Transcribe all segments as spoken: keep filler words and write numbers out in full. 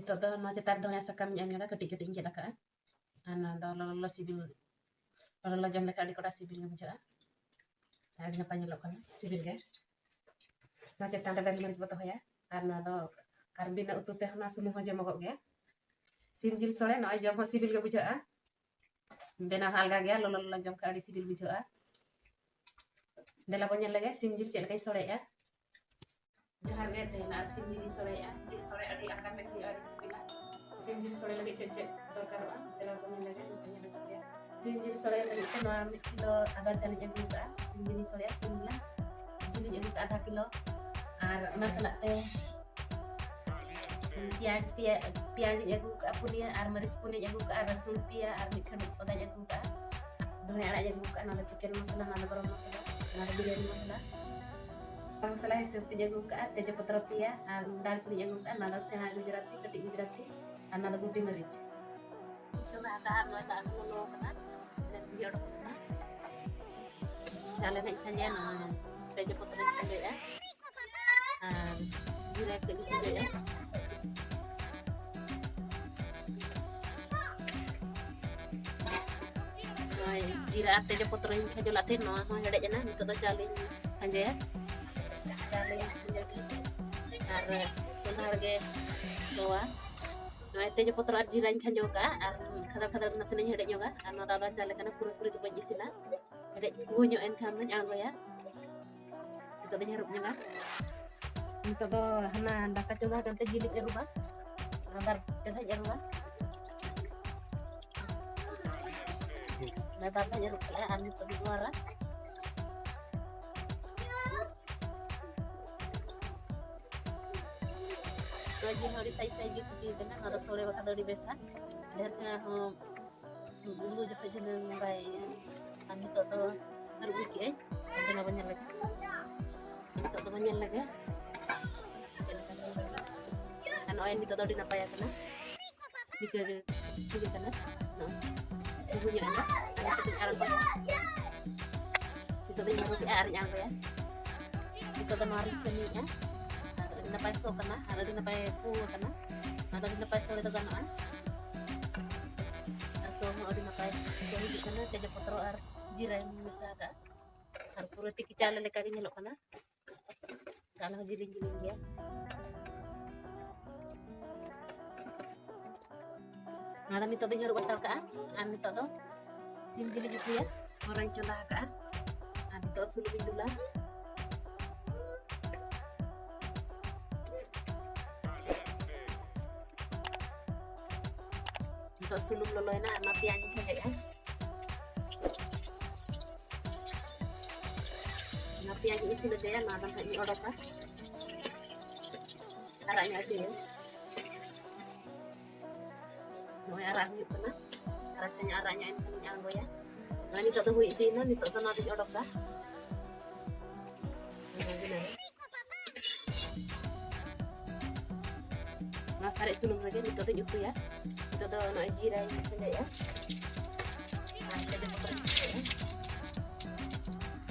ᱱᱤᱛᱚᱜ ᱫᱚ ᱱᱚᱣᱟ ᱪᱮᱛᱟᱱ ᱨᱮ ᱫᱷᱚᱱᱤᱭᱟ ᱥᱟᱠᱟᱢ ᱤᱧ ᱮᱢ ᱧᱚᱜᱟ, ᱠᱟᱹᱴᱤᱡ ᱠᱟᱹᱴᱤᱡ ᱤᱧ ᱜᱮᱫ ᱟᱠᱟᱫᱼᱟ᱾ ᱟᱨ ᱱᱚᱣᱟ ᱫᱚ ᱞᱚᱞᱚ ᱞᱚᱞᱚ ᱥᱤᱵᱤᱞ, ᱞᱚᱞᱚ ᱞᱚᱞᱚ ᱡᱚᱢ ᱞᱮᱠᱷᱟᱱ ᱟᱹᱰᱤ ᱠᱚᱴᱟ ᱥᱤᱵᱤᱞ ᱜᱮ ᱵᱩᱡᱷᱟᱹᱜᱼᱟ᱾ ᱟᱹᱰᱤ ᱱᱟᱯᱟᱭ ᱧᱮᱞᱚᱜ ᱠᱟᱱᱟ, ᱥᱤᱵᱤᱞ ᱜᱮ᱾ ᱱᱚᱣᱟ ᱪᱮᱛᱟᱱ ᱨᱮ ᱵᱮᱨᱮᱞ ᱢᱟᱹᱨᱤᱪ ᱵᱚ ᱫᱚᱦᱚᱭᱟ᱾ ᱟᱨ ᱱᱚᱣᱟ ᱫᱚ, ᱟᱨ ᱵᱤᱱᱟᱹ ᱩᱛᱩ ᱛᱮᱦᱚᱸ ᱱᱚᱣᱟ ᱥᱩᱢᱩᱝ ᱦᱚᱸ ᱡᱚᱢᱚᱜᱚᱜ ᱜᱮᱭᱟ᱾ ᱥᱤᱢ ᱡᱤᱞ ᱥᱚᱲᱮ ᱱᱚᱜᱼᱚᱭ ᱡᱚᱢ ᱦᱚᱸ ᱥᱤᱵᱤᱞ ᱜᱮ ᱵᱩᱡᱷᱟᱹᱜᱼᱟ᱾ ᱵᱮᱱᱟᱣ ᱦᱚᱸ ᱟᱞᱜᱟ ᱜᱮᱭᱟ, ᱞᱚᱞᱚ ᱞᱚᱞᱚ ᱡᱚᱢ ᱠᱷᱟᱱ ᱟᱹᱰᱤ ᱥᱤᱵᱤᱞ ᱵᱩᱡᱷᱟᱹᱜᱼᱟ᱾ ᱫᱮᱞᱟ ᱵᱚᱱ ᱧᱮᱞ ᱞᱮᱜᱮ ᱥᱤᱢ ᱡᱤᱞ ᱪᱮᱫ ᱞᱮᱠᱟᱧ ᱥᱚᱲᱮᱭᱮᱜᱼᱟ᱾ ᱡᱚᱦᱟᱨ ᱜᱮ, ᱛᱮᱦᱮᱧ ᱟᱨ ᱥᱤᱢ ᱡᱤᱞ ᱤᱧ ᱥᱚᱲᱮᱭᱮᱜᱼᱟ᱾ ᱡᱤᱞ ᱥᱚᱲᱮ ᱟᱹᱰᱤ ᱟᱸᱴ ᱠᱟᱛᱮ ᱦᱩᱭᱩᱜᱼᱟ, ᱟᱹᱰᱤ ᱥᱤᱵᱤᱞᱟ᱾ ᱥᱤᱢ ᱡᱤᱞ ᱥᱚᱲᱮ ᱞᱟᱹᱜᱤᱫ ᱪᱮᱫ ᱪᱮᱫ ᱫᱚᱨᱠᱟᱨᱚᱜᱼᱟ, ᱫᱮᱞᱟ ᱵᱚᱱ ᱧᱮᱞ ᱞᱮᱜᱮ, ᱱᱤᱛᱚᱜ ᱧᱮᱞ ᱦᱚᱪᱚ ᱯᱮᱭᱟ᱾ ᱥᱤᱢ ᱡᱤᱞ ᱥᱚᱲᱮ ᱞᱟᱹᱜᱤᱫ ᱛᱮ ᱱᱚᱣᱟ ᱢᱤᱫ ᱠᱤᱞᱳ ᱟᱫᱟ ᱪᱟᱣᱞᱮᱧ ᱟᱹᱜᱩ ᱠᱟᱜᱼᱟ᱾ ᱥᱤᱢ ᱡᱤᱞᱤᱧ ᱥᱚᱲᱮᱭᱟ, ᱥᱤᱢ ᱡᱤᱞ, ᱡᱤᱞᱤᱧ ᱟᱹᱜᱩ ᱠᱟᱜᱼᱟ ᱟᱫᱷᱟ ᱠᱤᱞᱳ᱾ ᱟᱨ ᱚᱱᱟ ᱥᱟᱞᱟᱜ ᱛᱮ ᱯᱮᱸᱭᱟᱡᱽ, ᱯᱮᱸᱭᱟ-, ᱯᱮᱸᱭᱟᱡᱽ ᱤᱧ ᱟᱹᱜᱩ ᱠᱟᱜᱼᱟ ᱯᱩᱱᱭᱟᱹ, ᱟᱨ ᱢᱟᱹᱨᱤᱪ ᱯᱩᱱᱭᱟᱹᱧ ᱟᱹᱜᱩ ᱠᱟᱜᱼᱟ, ᱨᱟᱹᱥᱩᱱ ᱯᱮᱭᱟ, ᱟᱨ ᱢᱤᱫ ᱠᱷᱟᱹᱰᱩᱵ ᱟᱫᱟᱧ ᱟᱹᱜᱩ ᱠᱟᱜᱼᱟ, ᱫᱷᱚᱱᱮ ᱟᱲᱟᱜ ᱤᱧ ᱟᱹᱜᱩ ᱠᱟᱜᱼᱟ, ᱱᱚᱣᱟ ᱫᱚ ᱪᱤᱠᱮᱱ ᱢᱚᱥᱞᱟ, ᱱᱚᱣᱟ ᱫᱚ ᱜᱚᱨᱚᱢ ᱢᱚᱥᱞᱟ, ᱱᱚᱣᱟ ᱫᱚ ᱵᱤᱨᱭᱟᱱᱤ ᱢᱚᱥᱞᱟ᱾ ᱜᱚᱨᱚᱢ ᱢᱚᱥᱞᱟ ᱦᱤᱥᱟᱹᱵ ᱛᱤᱧ ᱟᱹᱜᱩ ᱠᱟᱜᱼᱟ, ᱛᱮᱡᱽ ᱯᱚᱛᱨᱚ ᱯᱮᱭᱟ, ᱟᱨ ᱫᱟᱨᱪᱤᱱᱤᱧ ᱟᱹᱜᱩ ᱠᱟᱜᱼᱟ, ᱱᱚᱣᱟ ᱫᱚ ᱥᱮᱬᱟ ᱜᱩᱡᱽᱨᱟᱛᱤ, ᱠᱟᱹᱴᱤᱡ ᱜᱩᱡᱽᱨᱟᱛᱤ, ᱟᱨ ᱱᱚᱣᱟ ᱫᱚ ᱜᱩᱴᱤ ᱢᱟᱹᱨᱤᱪ᱾ ᱪᱚᱸᱫᱟ ᱟᱠᱟᱫᱼᱟ, ᱱᱚᱣᱟ ᱫᱟᱜ ᱠᱚ ᱞᱚᱞᱚ ᱟᱠᱟᱱᱟ, ᱤᱱᱟᱹ ᱛᱮᱜᱮ ᱚᱰᱚᱠ ᱟᱠᱟᱱᱟ᱾ ᱪᱟᱣᱞᱮ ᱱᱟᱜ ᱤᱧ ᱠᱷᱟᱸᱡᱚᱭᱟ, ᱱᱚᱣᱟ ᱛᱮᱡᱽ ᱯᱚᱛᱨᱚᱧ ᱠᱷᱟᱸᱡᱚᱭᱮᱫᱼᱟ᱾ ᱟᱨ ᱡᱤᱨᱟᱹ ᱠᱟᱹᱡ ᱤᱧ ᱠᱷᱟᱸᱡᱚᱭᱮᱫᱼᱟ᱾ ᱱᱚᱜᱼᱚᱭ ᱡᱤᱨᱟᱹ ᱟᱨ ᱛᱮᱡᱽ ᱯᱚᱛᱨᱚᱧ ᱠᱷᱟᱸᱡᱚ ᱞᱟᱜ ᱛᱮ, ᱱᱚᱣᱟ ᱦᱚᱸ ᱦᱮᱰᱮᱡ ᱮᱱᱟ᱾ ᱱᱤᱛᱚᱜ ᱫᱚ ᱪᱟᱣᱞᱮᱧ ᱠᱷᱟᱸᱡᱚᱭᱟ᱾ ᱪᱟᱣᱞᱮᱧ ᱠᱷᱟᱸᱡᱚ ᱠᱮᱫᱟ ᱟᱨ ᱥᱚᱸᱫᱷᱟᱲ ᱜᱮ ᱥᱚᱣᱟ᱾ ᱱᱚᱜᱼᱚᱭ ᱛᱮᱡᱽ ᱯᱚᱛᱨᱚ ᱟᱨ ᱡᱤᱨᱟᱹᱧ ᱠᱷᱟᱸᱡᱚ ᱠᱟᱜᱼᱟ ᱟᱨ ᱠᱷᱟᱫᱟᱲ ᱠᱷᱟᱫᱟᱲ ᱱᱟᱥᱮᱱᱟᱜ ᱤᱧ ᱦᱮᱰᱮᱡ ᱧᱚᱜᱟ᱾ ᱟᱨ ᱱᱚᱣᱟ ᱫᱚ ᱟᱫᱟ ᱪᱟᱣᱞᱮ ᱠᱟᱱᱟ, ᱯᱩᱨᱟᱹᱯᱩᱨᱤ ᱫᱚ ᱵᱟᱹᱧ ᱤᱥᱤᱱᱟ᱾ ᱦᱮᱰᱮᱡ ᱜᱩᱣᱟᱹ ᱧᱚᱜ ᱮᱱ ᱠᱷᱟᱱ ᱫᱚᱧ ᱟᱬᱜᱚᱭᱟ᱾ ᱱᱤᱛᱚᱜ ᱫᱚᱧ ᱦᱟᱹᱨᱩᱵ ᱧᱚᱜᱟ᱾ ᱱᱤᱛᱚᱜ ᱫᱚ ᱦᱟᱱᱟ ᱫᱟᱠᱟ ᱪᱚᱸᱫᱟ ᱟᱠᱟᱱ ᱛᱮ ᱡᱤᱞᱤᱧ ᱟᱹᱨᱩᱵᱟ᱾ ᱟᱵᱟᱨ ᱪᱚᱸᱫᱟᱧ ᱟᱹᱨᱩᱵᱟ᱾ ᱱᱚᱣᱟ ᱵᱟᱨ ᱫᱷᱟᱣ ᱟᱹᱨᱩᱵ ᱠᱮᱫᱼᱟ ᱟᱨ ᱱᱤᱛᱚᱜ ᱫᱚ ᱱᱚᱣᱟ ᱨᱮ ᱱᱚᱣᱟ ᱡᱤᱞ ᱦᱚᱸ ᱟᱹᱰᱤ ᱥᱟᱭᱤᱡ ᱥᱟᱭᱤᱡ ᱜᱮ ᱠᱩᱴᱤ ᱠᱟᱱᱟ᱾ ᱱᱚᱣᱟ ᱫᱚ ᱥᱚᱲᱮ ᱵᱟᱠᱷᱟᱱ ᱫᱚ ᱟᱹᱰᱤ ᱵᱮᱥᱟ᱾ ᱰᱷᱮᱨ ᱪᱮᱬᱮ ᱦᱚᱸ ᱩᱞᱩ ᱡᱚᱠᱷᱚᱡ ᱡᱮᱱᱚ ᱵᱟᱭ ᱤᱭᱟᱹ᱾ ᱟᱨ ᱱᱤᱛᱚᱜ ᱫᱚ ᱟᱹᱨᱩᱵ ᱠᱮᱜᱼᱟᱹᱧ᱾ ᱟᱫᱚ ᱱᱚᱣᱟ ᱵᱚᱱ ᱧᱮᱞ ᱞᱮᱜᱮ᱾ ᱱᱤᱛᱚᱜ ᱫᱚᱵᱚᱱ ᱧᱮᱞ ᱞᱮᱜᱮ ᱪᱮᱫ ᱞᱮᱠᱟ ᱧᱮᱞ ᱠᱟᱱᱟ᱾ ᱟᱨ ᱱᱚᱜᱼᱚᱭ ᱱᱤᱛᱚᱜ ᱫᱚ ᱟᱹᱰᱤ ᱱᱟᱯᱟᱭ ᱟᱠᱟᱱᱟ᱾ ᱱᱤᱠᱟᱹ ᱜᱮ ᱴᱷᱤᱠ ᱟᱠᱟᱱᱟ᱾ ᱱᱚᱜᱼᱚᱭ ᱩᱵᱩ ᱧᱚᱜ ᱮᱱᱟ᱾ ᱟᱨ ᱱᱤᱛᱚᱜ ᱫᱚᱧ ᱟᱬᱜᱚᱭᱟ᱾ ᱱᱤᱛᱚᱜ ᱫᱚᱧ ᱟᱬᱜᱚ ᱠᱮᱜᱼᱟ ᱟᱨᱤᱧ ᱟᱬᱜᱚᱭᱟ᱾ ᱱᱤᱛᱚᱜ ᱫᱚ ᱱᱚᱣᱟ ᱨᱤᱧ ᱪᱷᱟᱹᱱᱤᱭᱮᱜᱼᱟ᱾ ᱟᱨ ᱱᱟᱯᱟᱭ ᱥᱚ ᱠᱟᱱᱟ ᱟᱨ ᱟᱹᱰᱤ ᱱᱟᱯᱟᱭ ᱯᱩ ᱟᱠᱟᱱᱟ᱾ ᱚᱱᱟ ᱫᱚ ᱟᱹᱰᱤ ᱱᱟᱯᱟᱭ ᱥᱚᱲᱮ ᱫᱚ ᱜᱟᱱᱚᱜᱼᱟ᱾ ᱟᱨ ᱥᱚ ᱦᱚᱸ ᱟᱹᱰᱤ ᱱᱟᱯᱟᱭ ᱥᱚ ᱦᱤᱡᱩᱜ ᱠᱟᱱᱟ᱾ ᱛᱮᱡᱚ ᱯᱚᱛᱨᱚ ᱟᱨ ᱡᱤᱨᱟᱹᱧ ᱢᱮᱥᱟ ᱟᱠᱟᱫᱼᱟ᱾ ᱟᱨ ᱯᱩᱨᱟᱹ ᱛᱤᱠᱤ ᱪᱟᱣᱞᱮ ᱞᱮᱠᱟ ᱜᱮ ᱧᱮᱞᱚᱜ ᱠᱟᱱᱟ᱾ ᱪᱟᱣᱞᱮ ᱦᱚᱸ ᱡᱤᱞᱤᱧ ᱡᱤᱞᱤᱧ ᱜᱮᱭᱟ᱾ ᱱᱚᱣᱟ ᱫᱚ ᱱᱤᱛᱚᱜ ᱫᱚᱧ ᱟᱹᱨᱩᱵ ᱦᱟᱛᱟᱲ ᱠᱟᱜᱼᱟ᱾ ᱟᱨ ᱱᱤᱛᱚᱜ ᱫᱚ ᱥᱤᱢ ᱡᱤᱞᱤᱧ ᱩᱛᱩᱭᱟ᱾ ᱦᱚᱨᱚᱧ ᱪᱚᱸᱫᱟ ᱟᱠᱟᱜᱼᱟ᱾ ᱟᱨ ᱱᱤᱛᱚᱜ ᱥᱩᱱᱩᱢᱤᱧ ᱫᱩᱞᱟ᱾ ᱱᱤᱛᱚᱜ ᱥᱩᱱᱩᱢ ᱞᱚᱞᱚᱭᱮᱱᱟ, ᱚᱱᱟ ᱯᱮᱸᱭᱟᱡᱽ ᱤᱧ ᱠᱷᱟᱸᱡᱚᱭᱮᱫᱼᱟ᱾ ᱚᱱᱟ ᱯᱮᱸᱭᱟᱡᱽ ᱤᱧ ᱤᱥᱤᱱ ᱦᱚᱪᱚᱭᱟ, ᱱᱚᱣᱟ ᱫᱚ ᱱᱟᱦᱟᱜ ᱤᱧ ᱚᱰᱚᱠᱟ᱾ ᱟᱨᱟᱜ ᱧᱚᱜ ᱦᱚᱪᱚᱭᱟ᱾ ᱱᱚᱜᱼᱚᱭ ᱟᱨᱟᱜ ᱦᱩᱭᱩᱜ ᱠᱟᱱᱟ᱾ ᱟᱨᱟᱜ ᱥᱟᱺᱦᱤᱡ ᱟᱨᱟᱜ ᱧᱚᱜ ᱮᱱ ᱠᱷᱟᱱ ᱤᱧ ᱟᱬᱜᱚᱭᱟ᱾ ᱱᱚᱜᱼᱚᱭ ᱱᱤᱛᱚᱜ ᱫᱚ ᱦᱩᱭ ᱤᱫᱤᱭᱮᱱᱟ, ᱱᱤᱛᱚᱜ ᱫᱚ ᱱᱚᱣᱟ ᱫᱚᱧ ᱚᱰᱚᱠ ᱫᱟ᱾ ᱱᱚᱣᱟ ᱥᱟᱨᱮᱡ ᱥᱩᱱᱩᱢ ᱨᱮᱜᱮ ᱱᱤᱛᱚᱜ ᱫᱚᱧ ᱩᱛᱩᱭᱟ᱾ ᱱᱤᱛᱚᱜ ᱫᱚ ᱱᱚᱜᱼᱚᱭ ᱡᱤᱨᱟᱧ ᱠᱷᱟᱸᱡᱚᱭᱮᱫᱼᱟ, ᱟᱨ ᱛᱮᱡᱽ ᱯᱟᱛᱟᱧ ᱠᱷᱟᱸᱡᱚᱭᱮᱫᱼᱟ,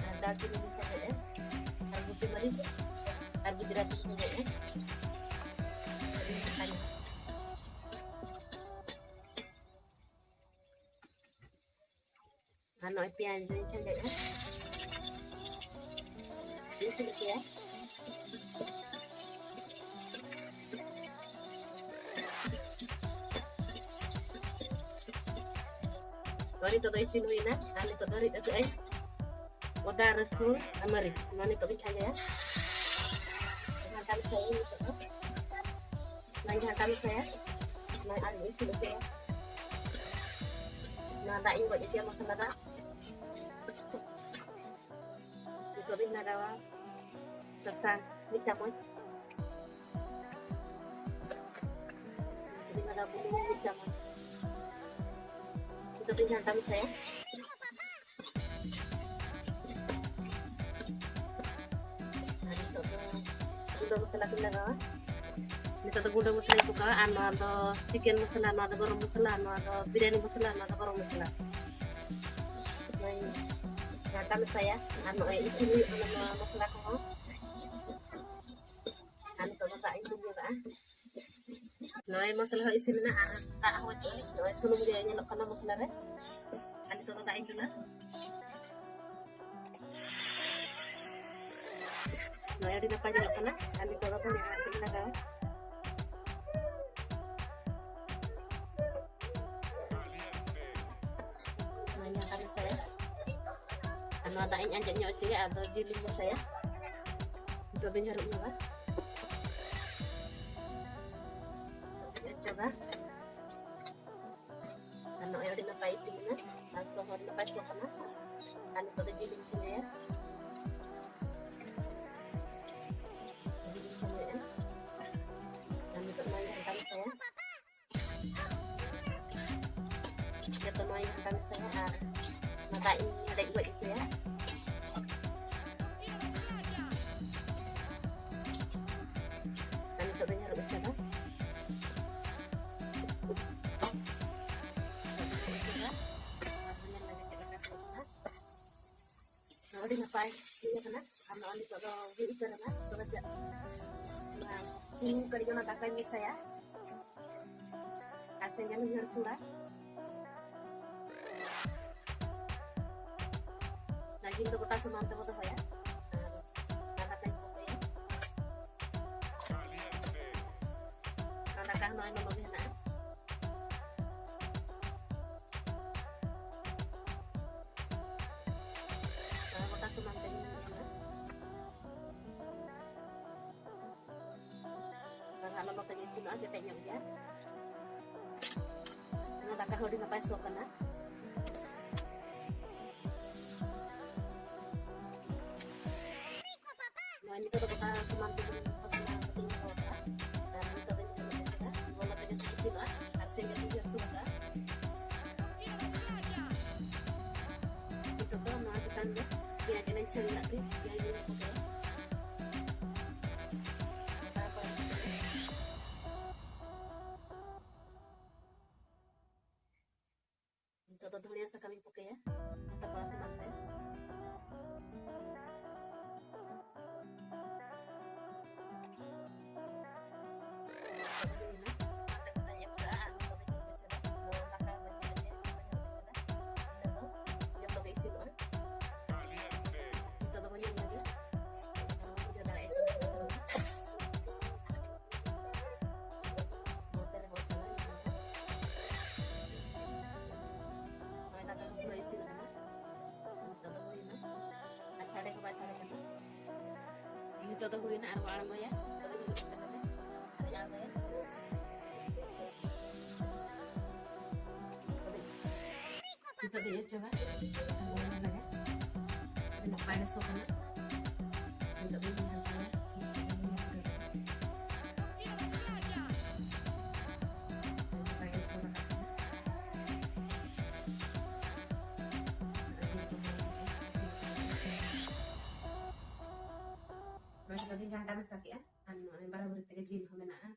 ᱟᱨ ᱫᱟᱨᱪᱤᱱᱤᱧ ᱠᱷᱟᱸᱡᱚᱭᱮᱫᱼᱟ, ᱟᱨ ᱜᱩᱴᱤ ᱢᱟᱹᱨᱤᱪ ᱟᱨ ᱜᱩᱡᱽᱨᱟᱹᱛᱤᱧ ᱠᱷᱟᱸᱡᱚᱭᱮᱫᱼᱟ᱾ ᱟᱹᱰᱤ ᱱᱟᱯᱟᱭ᱾ ᱟᱨ ᱱᱚᱜᱼᱚᱭ ᱯᱮᱸᱭᱟᱡᱽ ᱫᱚᱧ ᱠᱷᱟᱸᱡᱚᱭᱮᱫᱼᱟ᱾ ᱤᱥᱤᱱ ᱯᱮᱸᱭᱟᱡᱽ᱾ ᱱᱚᱜᱼᱚᱭ ᱱᱤᱛᱚᱜ ᱫᱚ ᱤᱥᱤᱱ ᱦᱩᱭᱱᱟ᱾ ᱟᱨ ᱱᱤᱛᱚᱜ ᱫᱚ ᱨᱤᱫ ᱟᱹᱜᱩ ᱟᱹᱧ ᱟᱫᱟ, ᱨᱟᱹᱥᱩᱱ ᱟᱨ ᱢᱟᱹᱨᱤᱪ᱾ ᱱᱚᱣᱟ ᱱᱤᱛᱚᱜ ᱫᱚᱧ ᱠᱷᱟᱸᱡᱚᱭᱟ᱾ ᱜᱷᱟᱱᱴᱟ ᱢᱮᱥᱟᱭᱟᱹᱧ ᱱᱤᱛᱚᱜ ᱫᱚ᱾ ᱱᱚᱣᱟᱧ ᱜᱷᱟᱱᱴᱟ ᱢᱮᱥᱟᱭᱟ᱾ ᱱᱚᱣᱟ ᱟᱨ ᱤᱥᱤᱱ ᱦᱚᱪᱚᱭᱟ᱾ ᱱᱚᱣᱟ ᱫᱟᱜ ᱤᱧ ᱜᱚᱡ ᱦᱚᱪᱚᱭᱟ, ᱢᱚᱥᱞᱟ ᱫᱟᱜ᱾ ᱱᱤᱛᱚᱜ ᱫᱚᱧ ᱞᱟᱜᱟᱣᱟ ᱥᱟᱥᱟᱝ ᱢᱤᱫ ᱪᱟᱢᱚᱪ᱾ ᱱᱤᱛᱚᱜ ᱫᱚᱧ ᱞᱟᱜᱟᱣᱟ ᱵᱩᱞᱩᱝ ᱢᱤᱫ ᱪᱟᱢᱚᱪ᱾ ᱱᱤᱛᱚᱜ ᱫᱚᱧ ᱜᱷᱟᱱᱴᱟ ᱢᱮᱥᱟᱭᱟ᱾ ᱟᱨ ᱱᱤᱛᱚᱜ ᱫᱚ ᱜᱩᱸᱰᱟᱹ ᱢᱚᱥᱞᱟ ᱠᱚᱧ ᱞᱟᱜᱟᱣᱟ᱾ ᱱᱤᱛᱚᱜ ᱫᱚ ᱜᱩᱸᱰᱟᱹ ᱢᱚᱥᱞᱟᱧ ᱯᱚᱠᱟᱣᱟ᱾ ᱟᱨ ᱱᱚᱣᱟ ᱫᱚ ᱪᱤᱠᱮᱱ ᱢᱚᱥᱞᱟ, ᱱᱚᱣᱟ ᱫᱚ ᱜᱚᱨᱚᱢ ᱢᱚᱥᱞᱟ, ᱱᱚᱣᱟ ᱫᱚ ᱵᱤᱨᱭᱟᱱᱤ ᱢᱚᱥᱞᱟ, ᱱᱚᱣᱟ ᱫᱚ ᱜᱚᱨᱚᱢ ᱢᱚᱥᱞᱟ᱾ ᱱᱚᱣᱟᱧ ᱜᱷᱟᱱᱴᱟ ᱢᱮᱥᱟᱭᱟ᱾ ᱟᱨ ᱱᱚᱜᱼᱚᱭ ᱤᱥᱤᱱ ᱦᱩᱭᱩᱜ ᱠᱟᱱᱟ ᱱᱚᱣᱟ ᱢᱚᱥᱞᱟ ᱠᱚᱦᱚᱸ᱾ ᱟᱨ ᱱᱚᱜᱼᱚᱭ ᱢᱚᱥᱞᱟ ᱦᱚᱸ ᱤᱥᱤᱱ ᱮᱱᱟ ᱟᱨ ᱫᱟᱜ ᱦᱚᱸ ᱵᱟᱹᱪᱩᱜ ᱟᱹᱱᱤᱡ᱾ ᱱᱚᱜᱼᱚᱭ ᱥᱩᱱᱩᱢ ᱜᱮ ᱧᱮᱞᱚᱜ ᱠᱟᱱᱟ ᱢᱚᱥᱞᱟ ᱨᱮ᱾ ᱟᱨ ᱱᱤᱛᱚᱜ ᱫᱚ ᱫᱟᱜ ᱤᱧ ᱫᱩᱞᱟ᱾ ᱱᱚᱜᱼᱚᱭ ᱟᱹᱰᱤ ᱱᱟᱯᱟᱭ ᱧᱮᱞᱚᱜ ᱠᱟᱱᱟ᱾ ᱟᱨ ᱱᱤᱛᱚᱜ ᱫᱚ ᱫᱷᱚᱱᱤᱭᱟᱹ ᱟᱲᱟᱜ ᱤᱧ ᱞᱟᱜᱟᱣᱟ᱾ ᱱᱚᱣᱟᱧ ᱦᱟᱛᱟᱣ ᱢᱮᱥᱟᱭᱟ᱾ ᱟᱨ ᱱᱚᱣᱟ ᱫᱟᱜ ᱤᱧ ᱟᱸᱡᱮᱫ ᱧᱚᱜ ᱦᱚᱪᱚᱭᱟ, ᱟᱫᱚ ᱡᱤᱞ ᱤᱧ ᱢᱮᱥᱟᱭᱟ᱾ ᱱᱤᱛᱚᱜ ᱫᱚᱧ ᱦᱟᱹᱨᱩᱵ ᱧᱚᱜᱟ᱾ ᱚᱪᱚᱜᱟ᱾ ᱟᱨ ᱱᱚᱜᱼᱚᱭ ᱟᱹᱰᱤ ᱱᱟᱯᱟᱭ ᱤᱥᱤᱱ ᱮᱱᱟ᱾ ᱟᱨ ᱥᱚ ᱦᱚᱸ ᱟᱹᱰᱤ ᱱᱟᱯᱟᱭ ᱥᱚ ᱠᱟᱱᱟ᱾ ᱟᱨ ᱱᱤᱛᱚᱜ ᱫᱚ ᱡᱤᱞ ᱤᱧ ᱠᱷᱟᱸᱡᱚᱭᱟ᱾ ᱡᱤᱞ ᱤᱧ ᱠᱷᱟᱸᱡᱚᱭᱮᱫᱼᱟ᱾ ᱟᱨ ᱱᱤᱛᱚᱜ ᱱᱚᱣᱟᱧ ᱜᱷᱟᱱᱴᱟ ᱢᱮᱥᱟᱭᱟ᱾ ᱡᱚᱛᱚ ᱱᱚᱣᱟᱧ ᱜᱷᱟᱱᱴᱟ ᱢᱮᱥᱟᱭᱟ ᱟᱨ ᱚᱱᱟ ᱫᱟᱜ ᱤᱧ ᱦᱮᱰᱮᱡ ᱜᱚᱡ ᱦᱚᱪᱚᱭᱟ᱾ ᱟᱨ ᱱᱤᱛᱚᱜ ᱫᱚᱧ ᱦᱟᱹᱨᱩᱵ ᱮᱥᱮᱫᱟ᱾ ᱟᱹᱰᱤ ᱱᱟᱯᱟᱭ ᱦᱩᱭ ᱟᱠᱟᱱᱟ᱾ ᱟᱨ ᱱᱚᱜᱼᱚᱭ ᱱᱤᱛᱚᱜ ᱫᱚ ᱦᱩᱭ ᱩᱛᱟᱹᱨ ᱮᱱᱟ᱾ ᱛᱚᱵᱮ ᱪᱮᱫ, ᱚᱱᱟ ᱦᱩᱲᱩ ᱠᱟᱹᱴᱤᱡ ᱚᱱᱟ ᱫᱟᱠᱟᱧ ᱢᱮᱥᱟᱭᱟ ᱟᱨ ᱥᱮᱸᱜᱮᱞ ᱦᱚᱸᱧ ᱦᱟᱹᱨ ᱥᱩᱨᱟ᱾ ᱚᱱᱟ ᱡᱤᱞ ᱫᱚ ᱜᱚᱴᱟ ᱥᱚᱢᱟᱱ ᱛᱮᱵᱚ ᱫᱚᱦᱚᱭᱟ᱾ ᱟᱨ ᱚᱱᱟ ᱫᱟᱠᱟᱧ ᱠᱚᱴᱮᱭᱟ᱾ ᱚᱱᱟ ᱫᱟᱠᱟ ᱦᱚᱸ ᱱᱚᱜᱼᱚᱭ ᱞᱚᱞᱚ ᱜᱮ ᱦᱮᱱᱟᱜᱼᱟ᱾ ᱟᱨ ᱜᱚᱴᱟ ᱥᱚᱢᱟᱱ ᱛᱮᱧ ᱧᱮᱞᱟ᱾ ᱟᱨ ᱦᱟᱸᱜ ᱞᱚᱞᱚ ᱛᱮᱜᱮ ᱤᱥᱤᱱᱚᱜᱼᱟ, ᱠᱮᱴᱮᱡ ᱧᱚᱜ ᱜᱮᱭᱟ᱾ ᱚᱱᱟ ᱫᱟᱠᱟ ᱦᱚᱸ ᱟᱹᱰᱤ ᱱᱟᱯᱟᱭ ᱥᱚ ᱠᱟᱱᱟ᱾ ᱱᱚᱜᱼᱚᱭ ᱱᱤᱛᱚᱜ ᱫᱚ ᱜᱚᱴᱟ ᱥᱚᱢᱟᱱ ᱛᱮᱜᱮ ᱢᱚᱥᱞᱟ ᱠᱟᱛᱮᱧ ᱫᱚᱦᱚ ᱠᱟᱜᱼᱟ᱾ ᱟᱨ ᱱᱤᱛᱚᱜ ᱫᱚᱧ ᱞᱚᱞᱚ ᱛᱮᱜᱮ ᱤᱥᱤᱱᱚᱜᱼᱟ ᱟᱨ ᱥᱮᱸᱜᱮᱞ ᱤᱧ ᱟᱹᱥᱩᱞ ᱟᱠᱟᱫᱼᱟ᱾ ᱱᱤᱛᱚᱜ ᱫᱚ ᱱᱚᱣᱟ ᱪᱮᱛᱟᱱ ᱨᱮ ᱯᱮᱸᱭᱟᱡᱽ ᱞᱮ ᱪᱷᱟᱹᱲ ᱞᱟᱜ ᱛᱮ ᱯᱮᱸᱭᱟᱡᱽ ᱞᱮ ᱯᱚᱴᱚᱢᱟ᱾ ᱛᱟᱨᱯᱚᱨᱮ ᱱᱤᱛᱚᱜ ᱫᱚ ᱫᱷᱚᱱᱤᱭᱟᱹ ᱥᱟᱠᱟᱢ ᱤᱧ ᱯᱚᱠᱮᱭᱟ ᱜᱚᱴᱟ ᱯᱟᱲᱟ ᱥᱟᱱᱟᱢ ᱛᱮ᱾ ᱫᱚ ᱦᱩᱭᱱᱟ ᱟᱨ ᱵᱚ ᱟᱬᱜᱚᱭᱟ᱾ ᱟᱫᱚᱧ ᱟᱬᱜᱚᱭᱟ᱾ ᱱᱤᱛᱚᱜ ᱫᱚᱧ ᱚᱪᱚᱜᱟ᱾ ᱟᱹᱰᱤ ᱱᱟᱯᱟᱭ ᱜᱮ ᱥᱚ ᱠᱟᱱᱟ᱾ ᱱᱤᱛᱚᱜ ᱫᱚᱧ ᱜᱷᱟᱱᱴᱟᱭᱟ᱾ ᱱᱚᱝᱠᱟ ᱜᱮ ᱡᱚᱛᱚ ᱞᱟᱜᱟᱜ ᱠᱟᱱᱟ᱾ ᱱᱚᱣᱟ ᱠᱚᱫᱚᱧ ᱜᱷᱟᱱᱴᱟ ᱢᱮᱥᱟ ᱠᱮᱜᱼᱟ᱾ ᱟᱨ ᱱᱚᱜᱼᱚᱭ ᱵᱟᱨᱟᱵᱟᱹᱨᱤ ᱛᱮᱜᱮ ᱡᱤᱞ ᱦᱚᱸ ᱢᱮᱱᱟᱜᱼᱟ᱾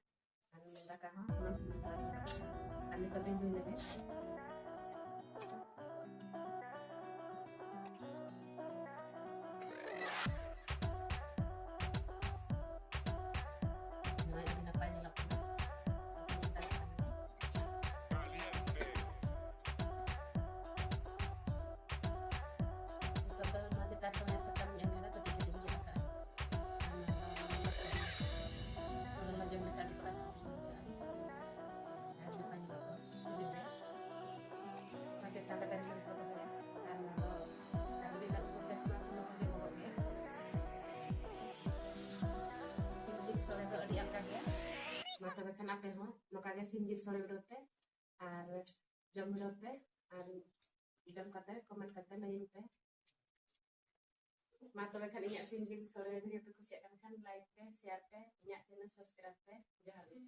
ᱟᱨ ᱫᱟᱠᱟ ᱦᱚᱸ ᱥᱚᱢᱟᱱ ᱥᱚᱢᱟᱱ ᱛᱟᱞᱟ ᱨᱮ᱾ ᱟᱨ ᱱᱤᱛᱚᱜ ᱫᱚᱧ ᱫᱩᱞ ᱞᱮᱜᱮ᱾ ᱱᱚᱜᱼᱚᱭ ᱟᱹᱰᱤ ᱱᱟᱯᱟᱭ ᱧᱮᱞᱚᱜ ᱠᱟᱱᱟ᱾ ᱱᱤᱛᱚᱜ ᱫᱚ ᱱᱚᱣᱟ ᱪᱮᱛᱟᱱ ᱨᱮ ᱥᱟᱠᱟᱢ ᱤᱧ ᱮᱢ ᱠᱟᱫᱟ, ᱠᱟᱹᱴᱤᱡ ᱠᱟᱹᱴᱤᱡ ᱤᱧ ᱜᱮᱫ ᱠᱟᱜᱼᱟ᱾ ᱞᱚᱞᱚ ᱡᱚᱢ ᱞᱮᱠᱷᱟᱱ ᱟᱹᱰᱤ ᱠᱚᱲᱟ ᱥᱤᱵᱤᱞ ᱵᱩᱡᱷᱟᱹᱜᱼᱟ᱾ ᱟᱨ ᱱᱚᱜᱼᱚᱭ ᱱᱚᱣᱟ ᱠᱚ ᱥᱤᱵᱤᱞ ᱜᱮ᱾ ᱱᱚᱣᱟ ᱪᱮᱛᱟᱱ ᱨᱮ ᱛᱟᱦᱮᱱ ᱠᱷᱟᱱ ᱫᱚ ᱫᱚᱦᱚᱭᱟ᱾ ᱟᱨ ᱱᱚᱣᱟ ᱫᱚ ᱟᱨ ᱢᱤᱫ ᱫᱟᱜ ᱩᱛᱩ ᱛᱮ ᱱᱚᱣᱟ ᱥᱩᱱᱩᱢ ᱦᱚᱸ ᱡᱚᱢᱚᱜ ᱜᱮᱭᱟ᱾ ᱥᱤᱢ ᱡᱤᱞ ᱥᱚᱲᱮ ᱫᱚ ᱟᱹᱰᱤ ᱟᱸᱴ ᱜᱮ᱾ ᱢᱟ ᱛᱚᱵᱮ ᱠᱷᱟᱱ ᱟᱯᱮ ᱦᱚᱸ ᱱᱚᱝᱠᱟ ᱜᱮ ᱥᱤᱢ ᱡᱤᱞ ᱥᱚᱲᱮ ᱵᱤᱰᱟᱹᱣ ᱯᱮ ᱟᱨ ᱡᱚᱢ ᱵᱤᱰᱟᱹᱣ ᱯᱮ ᱟᱨ ᱡᱚᱢ ᱠᱟᱛᱮ comment ᱠᱟᱛᱮ ᱞᱟᱹᱭᱟᱹᱧ ᱯᱮ᱾ ᱢᱟ ᱛᱚᱵᱮ ᱠᱷᱟᱱ ᱤᱧᱟᱹᱜ ᱥᱤᱢ ᱡᱤᱞ ᱥᱚᱲᱮ video ᱯᱮ ᱠᱩᱥᱤᱭᱟᱜ ᱠᱟᱱ ᱠᱷᱟᱱ like ᱯᱮ, share ᱯᱮ, ᱤᱧᱟᱹᱜ channel subscribe ᱯᱮ᱾ ᱡᱚᱦᱟᱨ ᱜᱮ᱾